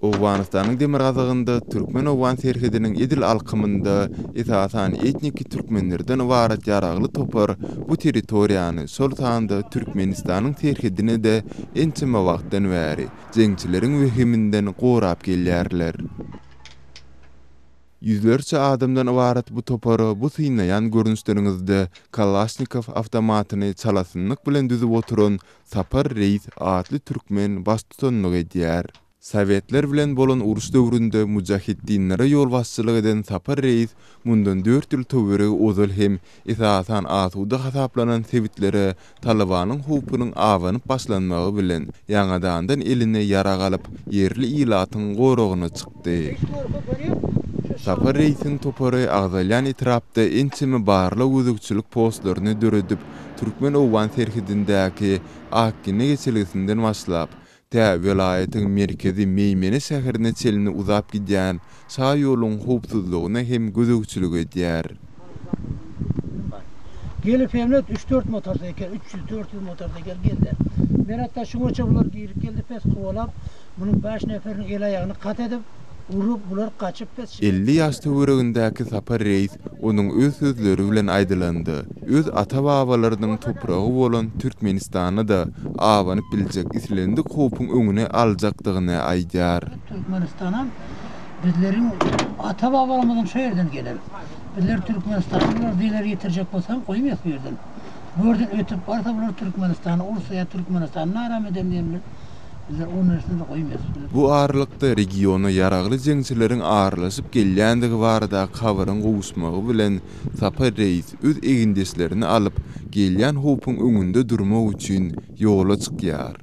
Owganystanyň demirgazygynda türkmen-owgan serhediniň edil alkymynda esasan etniki türkmenlerden ybarat ýaragly topar bu territoriýany, şol sanda Türkmenistanyň serhedini-de ençeme wagtdan bäri jeňçileriň wehiminden gorap gelýärler. Ýüzlerçe adamdan ybarat bu topara bu synlaýan görnüşleriňizde Kalaşnikow awtomatyny çalasynlyk bilen düzüp oturan Sapar Reýis atly türkmen baştutanlyk edýär. Sowetler bilen bolan uruş döwründe mujahiddinlere ýolbaşçylyk eden Sapar Reýis mundan dört ýyl töweregi ozal hem esasan asuda hasaplanan sebitlere Talybanyň howpunyň abanyp başlanmagy bilen, ýaňadandan eline ýarag alyp, ýerli ilatyň goragyna çykdy. Sapar reýsiň topary agzalýan etrapda ençeme barlag-gözegçilik postlaryny döredip, türkmen-owgan serhedindäki Akgine geçelgesinden başlap, Tä welaýatyň merkezi Meýmene şäherine çenli uzap gidýän şaýoluň howpsuzlygyna hem gözegçilik edýär. Gelip hemlet üç-dört motorseýkel, 300, 400 motorseýkel geldi. Men hatda şuňaça bular girip geldi pes kowalap, munuň bäş neferiniň el-aýagyny kat edip, urup, bular gaçyp pes. 50 ýaş töweregindäki Sapar reýis onuň öz sözleri bilen aýdylanda, öz ata-babalarynyň topragy bolan Türkmenistana-da abanyp biljek islendik howpuň öňüni aljakdygyny aýdýar. Türkmenistanam bizleriň ata-babalarymyzyň şo ýerden gelen. Bizler Türkmenistana bular zeler ýetirjek bolsam goýmaýas bu ýerden. Bu ýerden ötüp barsa bular Türkmenistany ursa ýa Türkmenistany naram eder diýen bilen bizler o nersini-de goýmaýas. Bu aralykda regiona ýaragly jeňçileriň aralaşyp gelýändigi baradaky habaryň gowuşmagy bilen Sapar reýis öz egindeşlerini alyp, gelýän howpuň öňünde durmak üçin ýola çykýar.